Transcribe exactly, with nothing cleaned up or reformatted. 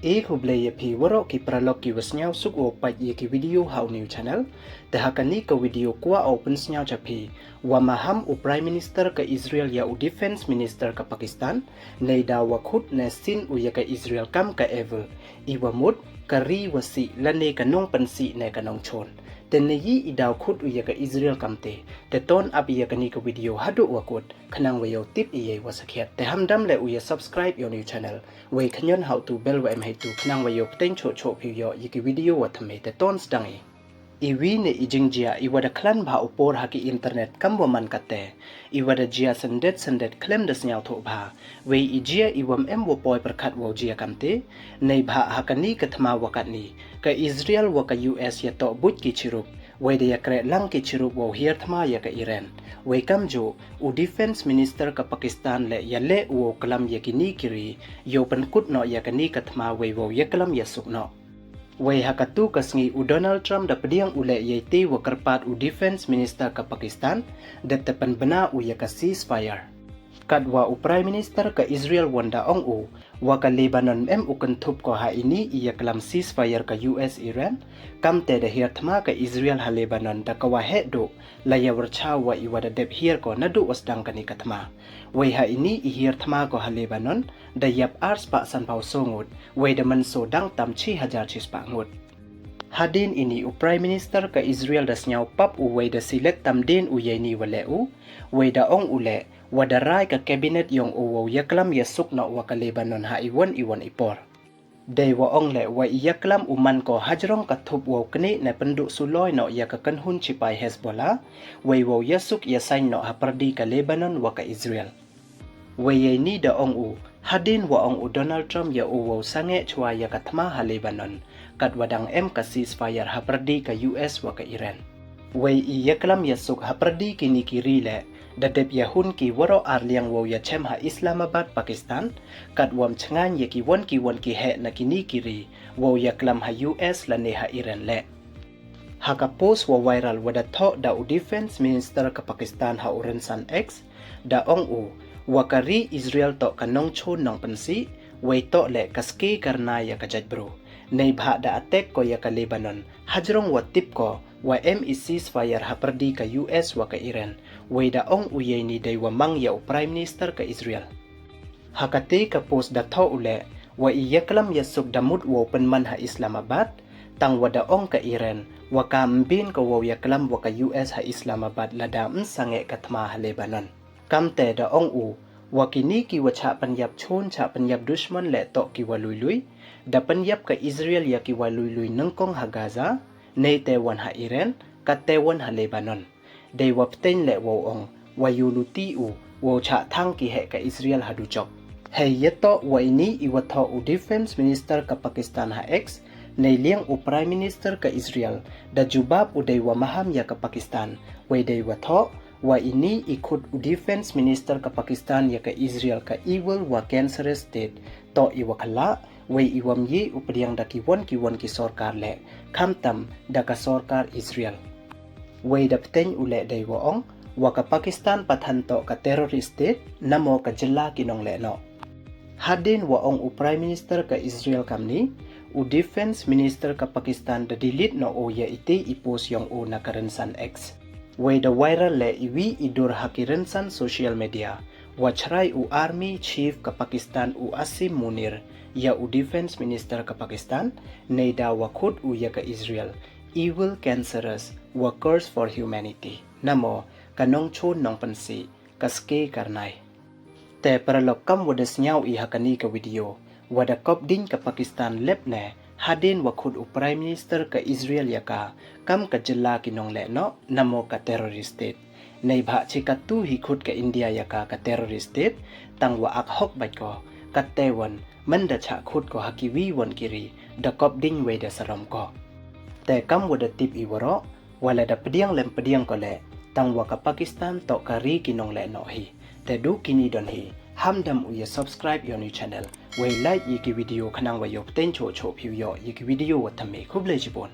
E khublei ya phi waroh ki paralok ki wa sniawsuk wow pait ya ki video ha u new channel. Te ha kani ka video kwah u pynsniaw cha phi, wa maham u Prime Minister ka Israel ya u Defense Minister ka Pakistan, nei da wa khut ne sin u ya ka Israel kam ka evil, i wa mut ka ri wa sih lane ka nongpynsih ne ka nongchon. Te nei i daw khut u ya ka Israel kamte, te ton ap ya kani ka video haduh wa kut, khnang wa yow tip i yei wa sakhiat. Te hamdam le u ya subscribe ya u new channel, wei khñion ha u tu bell wa em hei tu, khnang wa yow pteng choh choh phi u yoh ya ki video wa thymme. Te ton sdang i. I wi ne i jingjia i wa da khlan bha u por ha ki internet kam wa man kate, i wa da jia syndet syndet khlem da sniawthuh bha. Wei i jia i wa em wa poi pyrkhat wow jia kamte, nei bha ha kani ka thma wa katni, ka Israel wa ka U S ya toh buit ki chirup, wei da ya kreh lang ki chirup wow hiar thma ya ka Iran. Wei kamjuh, u Defense Minister ka Pakistan le ya leh u wow klam ya kini ki ri, yow pynkut noh ya kani ka thma wei wow ya klam ya suk noh. Wei ha katu ka sngi u Donald Trump da pdiang u le yei te wa kyrpad u Defense Minister ka Pakistan, da te pynbna u ya ka ceasefire. Katwa u Prime Minister ka Israel wan da ong u, wa ka Lebanon em u kynthup ko ha ini i ya klam ceasefire ka U S Iran, kamte da hiar thma ka Israel ha Lebanon da ka wa heh duh, la ya wyrchaw wa i wa da dep hiar ko naduh wa sdang kani ka thma. Wei ha ini i hiar thma ko ha Lebanon, da yap ar spah san phaw so ngut, wei da mynsaw dang tam chi hajar chi spah ngut. Hadien ini u Prime Minister ka Israel da sniaw pap u wei da silet tam dien u yei ni wa leh u, wei da ong u le, wa da rai ka cabinet yong u wow ya klam ya suk noh wa ka Lebanon ha i wan i wan i por. Dei wa ong le wa i ya klam u man ko hajrong ka thup wow knieh ne pynduh suloi noh ya ka kynhun chipai Hezbollah, wei wow ya suk ya sain noh ha pyrdi ka Lebanon wa ka Israel. Wei yei ni da ong u, hadien wa ong u Donald Trump ya u wow sangeh chwa ya ka thma ha Lebanon, katwa dang em ka ceasefire ha pyrdi ka U S wa ka Iran. Wei i ya klam ya suk ha pyrdi kini ki ri le, da dep ya hun ki waroh ar liang wow ya chem ha Islamabad, Pakistan, katwa ym chngaiñ ya ki wan ki wan ki heh na kini ki ri, wow ya klam ha U S lane ha Iran le. Ha ka post wa viral wa da thoh da u Defense Minister ka Pakistan ha u rynsan X, da ong u, wa ka ri Israel toh ka nongchon nongpynsih, wei toh le ka ske ka rnai ya ka jaitbru. Nei bha da attack ko ya ka Lebanon, hajrong wa tip ko, wa em i ceasefire ha pyrdi ka U S wa ka Iran, wei da ong u yei ni dei wa mang ya u Prime Minister ka Israel. Ha kate ka post da thoh u le, wa i ya klam ya suk da mut wow pynman ha Islamabad, tang wa da ong ka Iran, wa ka mbin ka wow ya klam wa ka U S ha Islamabad lada ym sangeh ka thma ha Lebanon. Kamte da ong u, wa kini ki wa chah pynyap chon chah pynyap dushman le toh ki wa lui lui, da pynyap ka Israel ya ki wa lui lui nyngkong ha Gaza, nei te wan ha Iran, kate wan ha Lebanon. Dei wa pteng le wow ong, wa yow luti u, wow chah thang ki heh ka Israel ha duchok. Hei ya toh wa ini i wa thoh u Defense Minister ka Pakistan ha X, nei liang u Prime Minister ka Israel, da jubab u dei wa maham ya ka Pakistan, wei dei wa thoh, wa ini i khut u Defense Minister ka Pakistan ya ka Israel ka evil wa cancerous state, toh i wa khala, wei i wa ym ye u pdiang da ki wan ki wan ki sorkar le, khamtam da ka sorkar Israel. Wei da pteng u le dei wa ong, wa ka Pakistan pathan toh ka terrorist state, namo ka jylla ki nongleh noh. Hadien wa ong u Prime Minister ka Israel kamni, u Defense Minister ka Pakistan da delete noh u ya ite i post yong u na ka rynsan X. Wei da viral le i wi i dur ha ki rynsan social media, wa chrai u Army Chief ka Pakistan u Asim Munir, ya u Defense Minister ka Pakistan, nei da wa khut u ya ka Israel, evil, cancerous, wa curse for humanity. Namo, ka nongchon nongpynsih, ka ske ka rnai. Te paralok, kam wa da sniaw i ha kani ka video, wa da kop ding ka Pakistan lep ne, hadien wa khut u Prime Minister ka Israel ya ka, kam ka jylla ki nongleh noh, namo ka terrorist state. Nei bha chi katu hi khut ka India ya ka ka terrorist state, tang wa ak hok bait ko, kate wan, man da chah khut ko ha ki wi wan ki ri, da kop ding wei da sarom ko. Te kam wa da tip i waroh, wa la da pdiang lem pdiang ko le, tang wa ka Pakistan toh ka ri ki nongleh noh hi. Te du kini don hi, hamdam u ya subscribe ya u new channel, wei like ya ki video khnang wa yow pteng choh choh phi u yoh ya ki video wa thymme. Khublei chibun.